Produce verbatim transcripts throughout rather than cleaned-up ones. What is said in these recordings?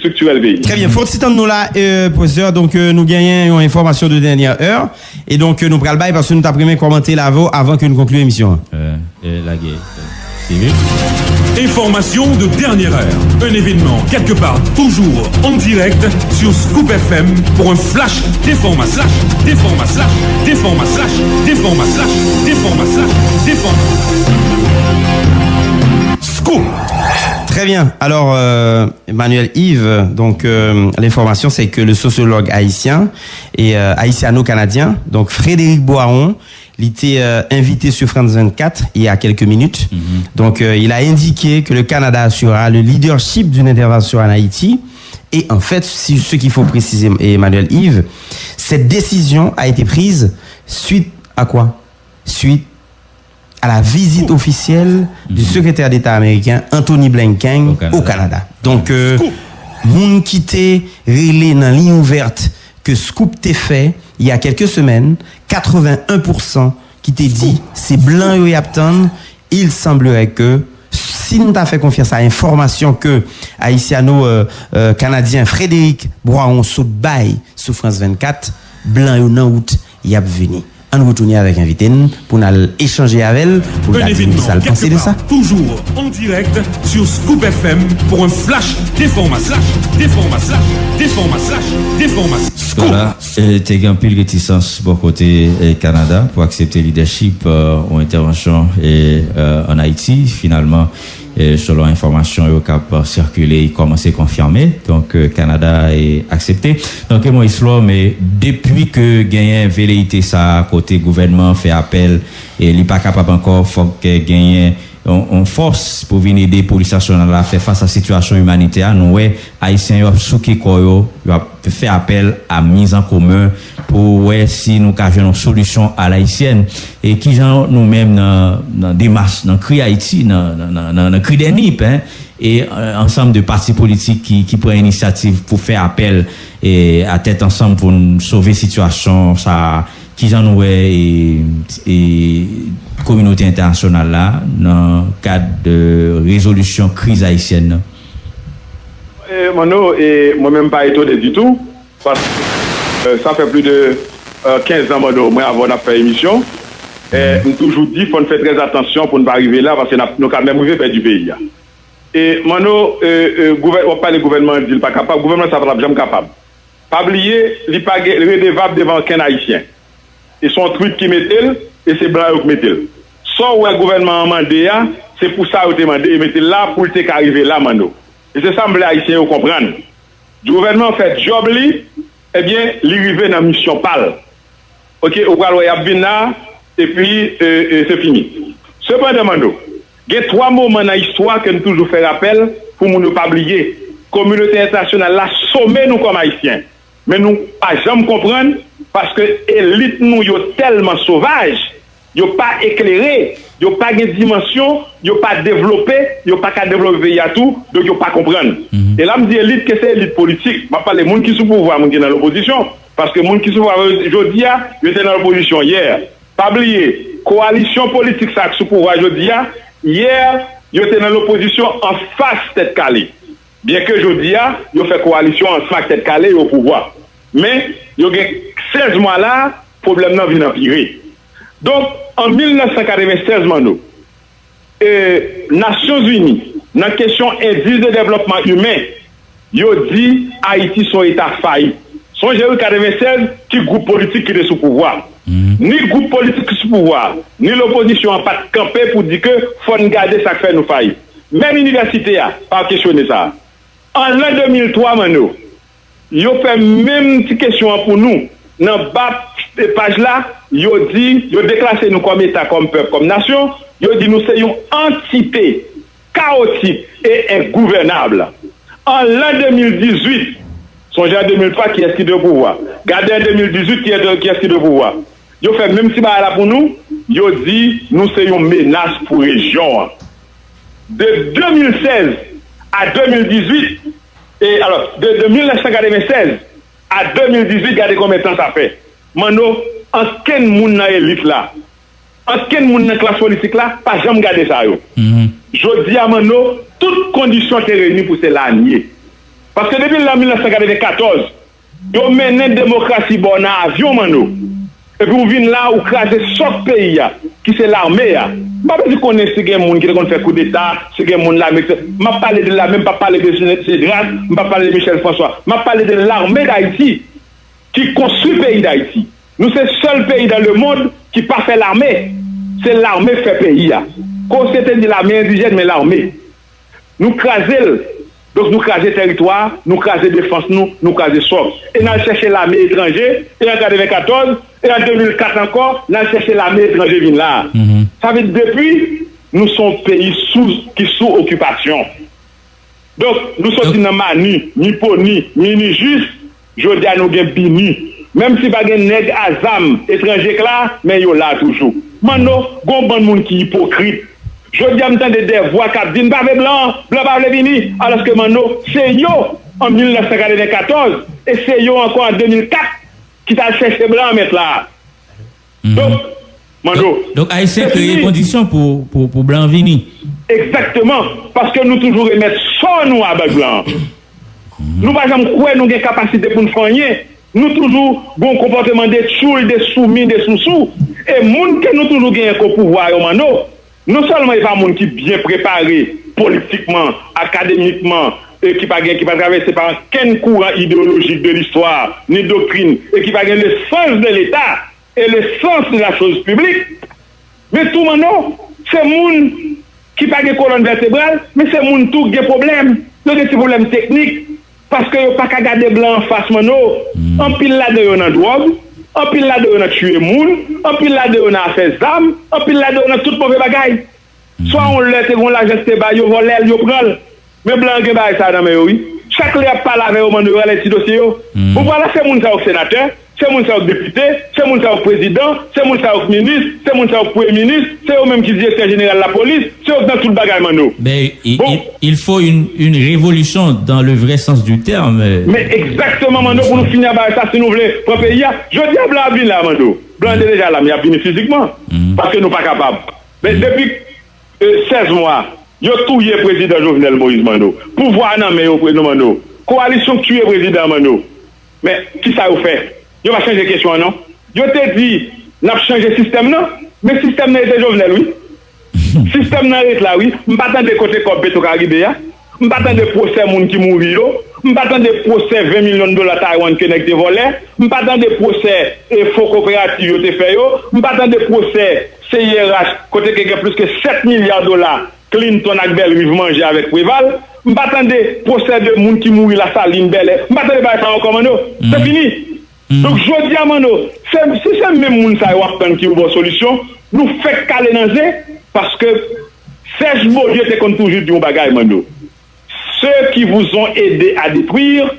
estriktirèl peyi. Trè byen, fò w ti tann nou la, euh, pwofesè. Donk, euh, nou genyen yon enfòmasyon de dènyè è. E donk, euh, nou pral bay paske nou t ap renmen kòmante l avè w avan ke nou konkli emisyon an. Euh, euh, lage, euh, sivil. Information de dernière heure. Un événement quelque part, toujours en direct sur Scoop F M pour un flash d'information. D'information. D'information. D'information. D'information. Scoop. Très bien. Alors, euh, Emmanuel Yves, donc, euh, l'information, c'est que le sociologue haïtien et, euh, haïtiano-canadien, donc Frédéric Boiron, il était, euh, invité sur France vingt-quatre il y a quelques minutes. Donc, euh, il a indiqué que le Canada assurera le leadership d'une intervention en Haïti. Et en fait, si- ce qu'il faut préciser, Emmanuel Yves, cette décision a été prise suite à quoi? Suite à la visite officielle du secrétaire d'État américain Anthony Blinken au Canada. Donk, euh, moun ki te rele nan liy ouvèt ke Scoop te fè, il y a quelques semaines, quatre-vingt-un pour cent ki te di se blan yo y ap tann, il semblerait que si n ta fè konfyans a enfòmasyon ke ayisyano, euh, euh, kanadyen Frédéric Boiron sot bay sou France vingt-quatre, blan yo nan wout, y ap vini. Ann retounen avèk envite n pou n al echanje avè l, pou l ka di nou kisa l panse de sa. Toujours en direct sur Scoop F M pour un flash d'information. D'information. D'information. Voilà, e, te gen anpil retisans bò kote, e, Kanada pou aksepte lidèchip, e, yon entèvansyon, e, e, ann Ayiti. Finalman, e, selon enfòmasyon yo k ap sikile, li kòmanse konfime. Donk, e, Kanada, e, aksepte. Donk, e, Moïse Lhomme, e, depi ke genyen veleyite sa a, kote gouvènman an fè apèl, e li pa kapab ankò, fòk, e, genyen yon, yon fòs pou vin ede polis nasyonal la fè fas a sitiyasyon imanitè a. Nou wè Ayisyen yo ap souke kò yo, yo ap fè apèl a miz an komen pou wè si nou ka jwenn yon solisyon alayisyèn. E kijan nou menm nan, nan demach, nan kri Ayiti, nan, nan, nan, nan, nan kri dè nip, en, e, e, ansanm de pati politik ki, ki pran inisyativ pou fè apèl, e, a tèt ansanm pou n sove sitiyasyon sa a, kijan nou wè, e, e, kominote entènasyonal la nan kad de rezolisyon kriz ayisyèn nan? E, Manno, e, mwen menm pa etone ditou, paske, e, sa fè plis de, e, kenz an, Manno, mwen avè w n ap fè emisyon. E, m toujou di, fò n fè trè atansyon pou n pa rive la, paske n ap, nou ka menm rive pèdi peyi a. E, Manno, e, e, gouvè-, w ap pale gouvènman an di l pa kapab, gouvènman sa a pa t ap janm kapab. Pa bliye, li pa gen, li redevab devan okenn Ayisyen. E se yon twit ki mete l, e se blan yo ki mete l. Sa w wè gouvènman an mande a, se pou sa yo te mande, yo mete l la pou l te ka rive la, Manno. E se sa m vle Ayisyen yo konprann. Gouvènman an fè djòb li, ebyen, li rive nan misyon pa l. Oke, ou pral wè y ap vin la, epi, e, e, se fini. Sepandan, Manno, gen twa moman nan istwa ke n toujou fè rapèl pou moun yo pa bliye. Kominote entènasyonal la some nou kòm Ayisyen. Men nou pa janm konprann, paske elit nou yo tèlman sovaj, yo pa eklere, yo pa gen dimansyon, yo pa devlope, yo pa ka devlope peyi a tou, donk yo pa konprann. E la m di elit, ke se elit politik, m ap pale moun ki sou pouvwa, moun ki nan lopozisyon, paske moun ki sou pouvwa jodi a, yo te nan lopozisyon yè. Pa bliye, kowalisyon politik sa a k sou pouvwa jodi a, yè, yo te nan lopozisyon anfas Tèt Kale. Byenke jodi a, yo fè kowalisyon ansanm ak Tèt Kale, yo o pouvwa. Men, yo gen sèz mwa la, pwoblèm nan vin anpire. Donk, an mil nèf san katreven sèz, Manno, e, Nasyonzini, nan kesyon endis de devlòpman imen, yo di Ayiti se yon eta fayit. Sonje wi, katreven sèz, ki gwoup politik ki te sou pouvwa? Ni gwoup politik ki sou pouvwa, ni lopozisyon an pa t kanpe pou di ke fò n gade sa k fè nou fayit. Menm inivèsite a pa kesyone sa. An lan de mil twa, Manno, yo fè menm ti kesyon an pou nou. Nan ba paj la, yo di, yo deklase nou kòm eta, kòm pèp, kòm nasyon. Yo di nou se yon antite kawotik e engouvènab. An lan de mil dizuit, sonje an de mil twa, kiyès ki te o pouvwa? Gade an de mil dizuit, kiyès, kiyès ki te o pouvwa? Yo fè menm ti bagay la pou nou, yo di nou se yon menas pou rejyon an. De de mil sèz a de mil dizuit, e, alò, de, de mil nèf san katreven sèz a de mil dizuit, gade konbyen tan sa fè. Manno, ankenn moun nan elit la, ankenn moun nan klas politik la, pa janm gade sa yo. Jodi a, Manno, tout kondisyon te reyini pou se la n ye. Paske depi lan mil nèf san katreven katòz, yo mennen demokrasi ba w nan avyon, Manno. Epi w vin la, ou kraze sòk peyi a, ki se lame a. M pa bezwen konnen si gen moun ki te konn fè koudeta, si gen moun lame, etsetera. M ap pale de lame, m p ap pale de Cédras, m p ap pale de Michel François. M ap pale de lame Dayiti, ki konstwi peyi Dayiti. Nou se sèl peyi dans le monde ki pa fè lame. Se lame k fè peyi a. Kon se te di lame endijèn, men lame. Nou kraze l. Donk, nou kraze tèritwa, nou kraze defans nou, nou kraze sòk. E n al chèche lame etranje, e an katreven katòz, e an de mil kat ankò, n al chèche lame etranje vin la. Sa vle di, depi, nou se yon peyi sou, ki sou okipasyon. Donk, nou soti nan Mani, Miponi, Minijis, jodi a nou gen Bini. Menm si pa gen nèg a zam etranje k la, men yo la toujou. Manno, gon bann moun ki ipokrit. Jodi a m tande de vwa k ap di, "N pa vle blan, blan pa vle vini." Alòske Manno, se yo an mil nèf san katreven katòz, e se yo ankò an de mil kat ki t al chèche blan an mèt la. Donk, Manno, donk, Ayisyen kreye kondisyon pou, pou, pou blan vini. Egzakteman, paske nou toujou remèt sò nou a bag blan. Nou pa janm kwè nou gen kapasite pou n fè anyen. Nou toujou gon konpòteman de tchoul, de soumi, de sousou. E moun ke nou toujou genyen kon pouvwa yo, Manno, non sèlman e pa moun ki byen prepare politikman, akademikman, e ki pa gen, ki pa travèse pa ankenn kouran ideyolojik de listwa, ni doktrin, e ki pa gen le sens de Leta, e le sens de la chose publique. Men tou, Manno, se moun ki pa gen kolòn vètebral, men se moun tou ki gen pwoblèm. Yo gen ti pwoblèm teknik, paske yo pa ka gade blan anfas, Manno. Anpil ladan yo nan dwòg, anpil ladan yo nan tiye moun, anpil ladan yo nan afè zam, anpil ladan yo nan tout move bagay. Swa yon lè te gen yon lajan ki te bay yo, vòlè l, yo pran l. Men blan an gen bagay sa a nan men yo, wi. Chak lè y ap pale avè yo, Manno, yo rale ti dosye yo. Ou pral la, se moun sa yo k senatè, se moun sa yo k depite, se moun sa yo k prezidan, se moun sa yo k minis, se moun sa yo k premye minis, se yo menm ki direktè jeneral lapolis, se yo k nan tout bagay, Manno. Ben, il, Bon. il, il faut une, une révolution dans le vrai sens du terme. Men egzakteman, Manno, pou nou fini a bagay sa, si nou vle pran peyi a. Jodi a, blan ap vin la, Manno. Blan an te deja la, men y ap vini fizikman. Paske nou pa kapab. Men depi e, sèz mwa, yo touye prezidan Jovenel Moïse, Manno. Pouvwa a nan men yo, pre-, non, Manno. Kowalisyon k tiye prezidan an, Manno. Men, kisa yo fè? Yo pa chanje kesyon an, non. Yo te di, "N ap chanje sistèm nan." Men sistèm nan e te Jovenel, wi. Sistèm nan ret la, wi. M pa tande kote kòb Petro Caribe a. M pa tande pwosè moun ki mouri yo. M pa tande pwosè ven milyon dola Taiwan ke nèg te vòlè. M pa tande pwosè, e, fo koperativ yo te fè yo. M pa tande pwosè C I R H, kote ke gen plis ke sèt milya dola Clinton ak Bellerive manje avèk Preval. M pa tande pwosè de moun ki mouri Lasalin, Bèlè. M pa tande bagay sa ankò, Manno. Se fini. Donk, jodi a, Manno, se, si se menm moun sa yo w ap tann ki pou ba w solisyon, nou fèk kale nan ze, paske Serge Beaulieu te konn toujou di yon bagay, Manno. Ceux qui vous ont aidé à détruire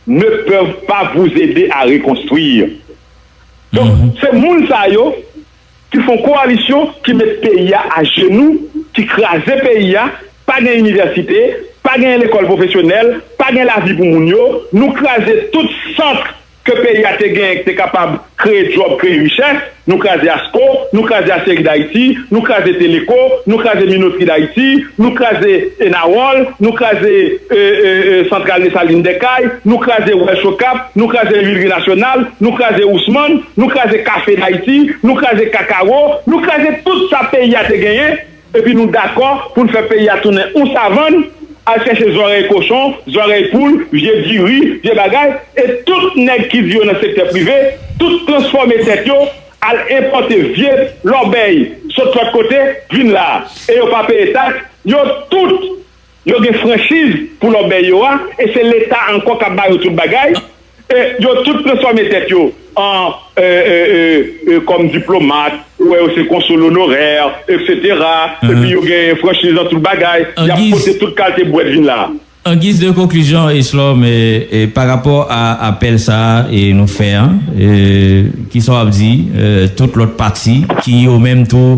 ne peuvent pas vous aider à reconstruire. Donk, se moun sa yo ki fè yon kowalisyon ki met peyi a ajenou, ki kraze peyi a, pa gen inivèsite, pa gen lekòl pwofesyonèl, pa gen lavi pou moun yo, nou kraze tout sant ke peyi a te genyen, ki te kapab kreye djòb, kreye richès, nou kraze ASCO, nou kraze Aciérie d'Haïti, nou kraze Teleco, nou kraze Minoterie d'Haïti, nou kraze Enawòl, nou kraze, e, e, e, Santral Desalin Dèkay, nou kraze Wèl Chokap, nou kraze Huilerie Nationale, nou kraze Ousmane, nou kraze Kafe Dayiti, nou kraze Kakawo, nou kraze tout sa peyi a te genyen, epi nou dakò pou n fè peyi a tounen yon savann, al chèche zòrèy kochon, zòrèy poul, vye diri, vye bagay, e tout nèg ki di yo nan sektè prive, tout transfòme tèt yo, al enpòte vye lòbèy sot lòt kote, vin la. E yo pa peye taks, yo tout, yo gen franchiz pou lòbèy yo a, e se Leta ankò k ap ba yo tout bagay. E yo tout transfòme tèt yo an, e, e, e, e, kòm diplomat, ou wè yo se konsòl onorè, etsetera. Epi yo gen franchiz nan tout bagay, y ap pote tout kalite bwèt vin la. An giz de konklizyon, Eslòm, e, e, pa rapò a apèl sa a, e, nou fè an, e, kisa w ap di, e, tout lòt pati ki yo menm tou,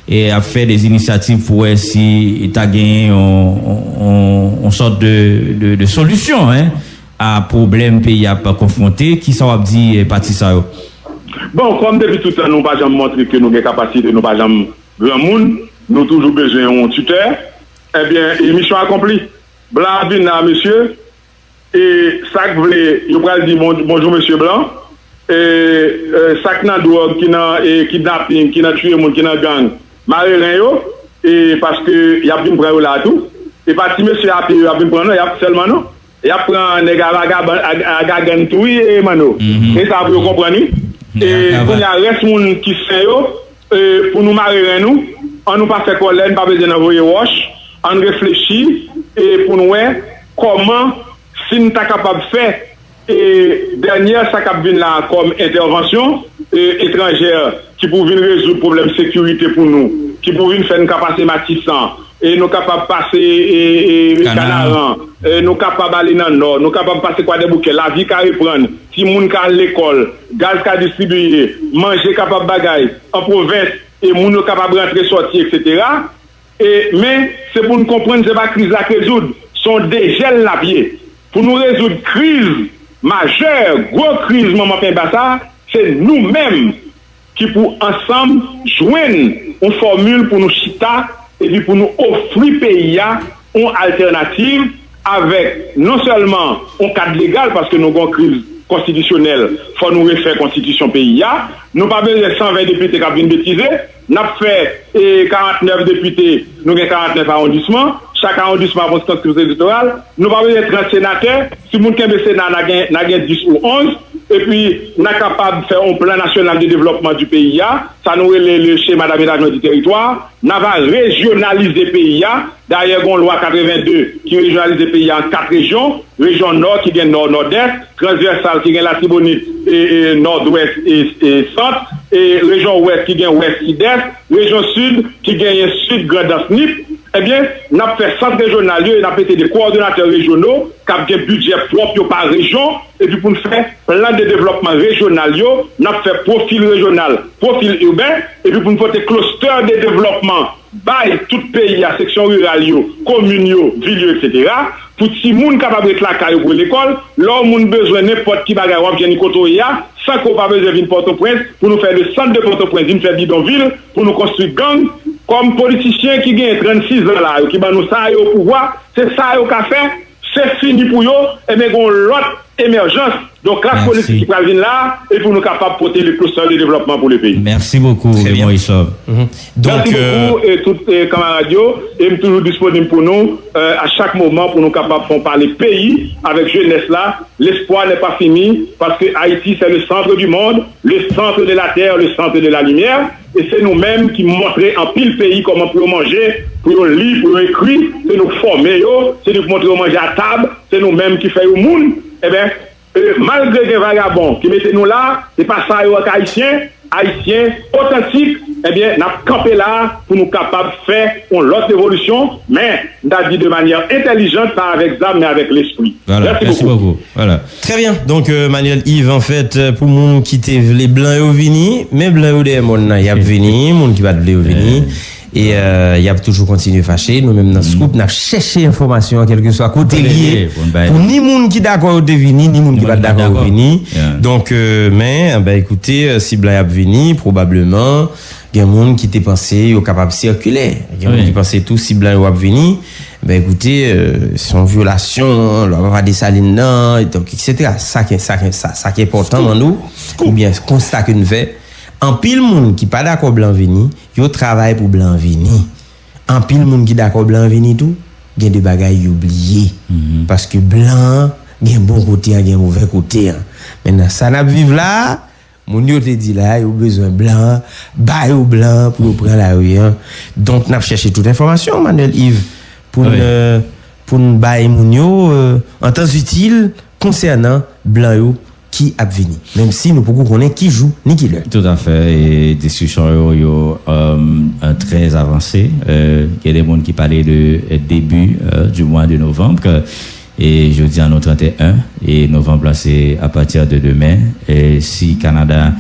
e, ap fè de inisyativ pou wè si ta genyen yon, yon, yon, yon sòt de, de, de solisyon, en, a pwoblèm peyi a ap konfwonte. Kisa w ap di, e, pati sa yo? Bon, kòm depi tout tan nou pa janm montre ke nou gen kapasite, nou pa janm granmoun, nou toujou bezwen yon titè, ebyen, e misyon akonpli. Blan ap vin la, mesye. E sa k vle, yo pral di bon, bonjou mesye blan. E, e sa k nan dwòg, ki nan e, kidnaping, ki nan tiye moun, ki nan gang, mare ren yo, e paske y ap vin pran yo la tou. E pa ti mesye a pye yo ap vin pran non, y ap sèlman non. Y ap pran nèg a vagabann, a, a gagann tou wi, e manno. E sa pou yo konprann wi. E kounye a rès moun ki sen yo, e, pou nou mare ren nou, an nou pa fè kòlè, n pa bezwen nan voye wòch, an n reflechi, e pou n wè kòman, si n ta kapab fè, e dènyè sa k ap vin la a kòm entèvansyon, e, etranjè ki pou vin rezoud pwoblèm sekirite pou nou, ki pou vin fè n ka pase Matisan, e nou kapab pase e, e, Kanaran, e nou kapab ale nan Nò, nou kapab pase Kwadèboukè, lavi ka reprann, timoun ka al lekòl, gaz ka distribiye, manje kapab bagay an pwovens, e moun yo kapab rantre sòti, etsetera. E, men, se pou n konprann se pa kriz la k rezoud, se yon dejèl n ap ye. Pou nou rezoud kriz majè, gwo kriz manman penba sa, se nou menm ki pou ansanm jwenn yon fòmil pou nou chita epi pou nou ofri peyi a yon altènativ avèk non sèlman yon kad legal, paske nou gen yon kriz konstitisyonèl, fò nou refè konstitisyon peyi a. Nou pa bezwen san ven depite k ap vin betize. N ap fè e, karant nèf depite, nou gen karant nèf awondisman. Chak awondisman ap yon sirkonskripsyon elektoral. Nou pa bezwen trant senatè. Si moun kenbe Sena, n a gen, n a gen dis ou onz. Epi, n a kapab fè yon plan national de développement du pays a. Sa nou rele le schéma d'aménagement du territoire. N a va rejyonalize peyi a. Dayè, gen yon lwa katreven de ki rejyonalize peyi a an kat rejyon. Rejyon Nò ki gen Nò, Nòdès, transvèsal ki gen Latibonit, e, e, Nòdwès e, e Sant, e rejyon Wès ki gen Wès, Sidès, rejyon Sid ki genyen Sid, Grandans, Nip. Ebyen, n ap fè sant rejyonal yo e n ap mete de kowòdonatè rejyono k ap gen bidjè pwòp yo pa rejyon, epi pou n fè plan de devlòpman rejyonal yo, n ap fè pwofil rejyonal, pwofil iben, epi pou n pote cluster de devlòpman bay tout peyi a, seksyon riral yo, komin yo, vil yo, etsetera, pou timoun kapab ret lakay yo pou lekòl. Lè yon moun bezwen nenpòt ki bagay, w ap jwenn li kote w ye a, san ke w pa bezwen vin Pòtoprens pou nou fè le centre de Pòtoprens vin fè bidonvil, pou nou konstwi gang. Kòm politisyen ki genyen trannsis zan la yo, ki ban nou sa yo pouvwa, se sa yo ka fè. Se fini pou yo, ebyen, gen yon lòt emèjans. Donk, klas politik ki pral vin la, e pou nou kapab pote le cluster de développement pour le pays. Merci beaucoup, Raymond Issop. Merci beaucoup, e tout e, kanmarad yo, e m toujou disponib pou nou, e, a chak moman, pou nou kapab fè yon pale peyi avèk jenès la. L'espoir n'est pas fini, parce que Haïti, c'est le centre du monde, le centre de la terre, le centre de la lumière. E se nou menm ki montre anpil peyi kòman pou yo manje, pou yo li, pou yo ekri. Se nou k fòme yo, se nou k montre yo manje a tab, se nou menm ki fè yo moun. Ebyen, e, malgre gen vagabon ki mete nou la, se pa sa yo k Ayisyen. Ayisyen otantik, ebyen, n ap kanpe la pou nou kapab fè yon lòt revolisyon, men, n ta di de manyè entèlijant, pa avèk zam, men avèk lespri. Voilà, merci beaucoup. Voilà. Très bien. Donc, euh, Manuel Yves, en fait, euh, pou moun ki te vle blan yo vini, men blan yo dèyè mòn nan, y ap vini, moun ki pa t vle yo vini. E euh, y ap toujou kontinye fache. Nou menm nan Scoop, n ap chèche enfòmasyon an, kèlkeswa kote l ye, pou ni moun ki dakò yo te vini, ni moun ki pa t dakò yo vini. Donk, euh, men, ben, ekoute, euh, si blan y ap vini, pwobableman, gen moun ki te panse yo kapab sikile. Gen moun ki panse tou si blan yo ap vini, ben, ekoute, euh, se yon vyolasyon lwa papa Desalin nan, donk, etsetera. Sa ki, sa ki, sa, sa ki enpòtan, Manno, oubyen konsta ke n fè, anpil moun ki pa dakò blan vini, yo travay pou blan vini. Anpil moun ki dakò blan vini tou, gen de bagay yo bliye. Paske blan an gen bon kote an, gen movè kote an. Men nan sa n ap viv la a, moun yo te di la, yo bezwen blan an, ba yo blan an pou yo pran lari an. Donk, n ap chèche tout enfòmasyon, Manuel Yves, pou n, euh, pou n bay moun yo, euh, an tan itil, konsènan blan yo ki ap vini, menm si nou poko konnen ki jou ni ki lè. Tout à fait, e diskisyon yo, yo, euh, euh, très avancé. Euh, il y a des moun ki pale de, euh, début, euh, du mois de novembre, que, e jodi a nou trant e en, e novanm la se à partir de demain, e si Kanada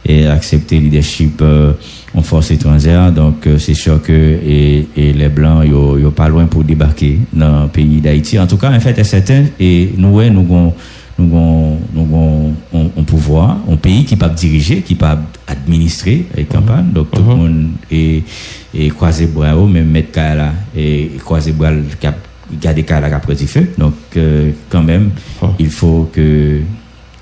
e aksepte lidèchip, euh, yon fòs etranjè, donk, euh, se sè ke e, e lè blan yo, yo pa lwen pou debake nan peyi Dayiti. Antouka, en fait et certain, e nou wè, nou gon, nou gon, nou gon yon, yon pouvwa, yon peyi ki p ap dirije, ki p ap administre, e kanpay. Donk, tout moun e, e kwaze bra yo, menm mèt kay la, e kwaze bra l k ap Gade kay la k ap pran dife. Donk, euh, kanmenm, il faut que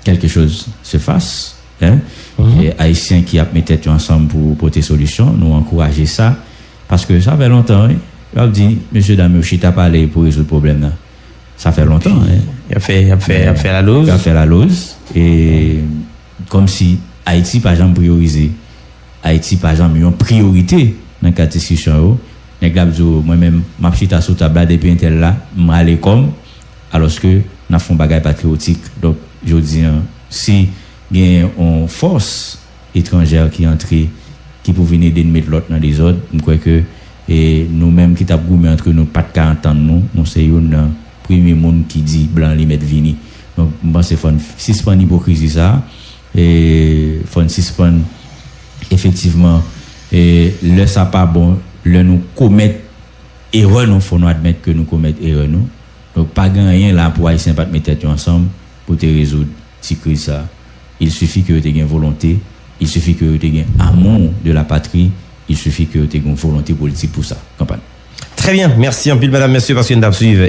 quelque chose se fasse, hein. E Ayisyen ki ap met tèt yo ansanm pou pote solisyon, nou ankouraje sa. Paske sa fè lontan, wi. Yo ap di, mesye dam yo chita pale pou rezoud pwoblèm nan. Sa fè lontan, hein. Y ap fè, y ap fè, y ap fè laloz. Y ap fè laloz. E kòmsi Ayiti pa janm priyorize. Ayiti pa janm yon priyorite nan kad diskisyon yo. Nèg la ap di w, mwen menm, m ap chita sou tab la depi entèl la, m rale kò m, alòske n ap fè yon bagay patriyotik. Donk, jodi an, si gen yon fòs etranjè ki antre, ki pou vin ede n met lòt nan dezòd, m kwè ke, e, nou menm ki t ap goumen antre nou, pa t ka antann nou, nou se youn nan premye moun ki di blan li mèt vini. Donk, m panse fò n sispann ipokrizi sa a, e fò n sispann efektivman, e lè sa pa bon, lè nou komèt erè nou, fò nou admèt ke nou komèt erè nou. Donk, pa gen anyen la pou Ayisyen pa t met tèt yo ansanm pou te rezoud ti kriz sa a. Il suffit ke yo te gen volonte, il suffit ke yo te gen amour de la patrie, il suffit ke yo te gen volonte politik pou sa. Konprann? Trè byen, mèsi anpil, medam, mesye, paske n t ap swiv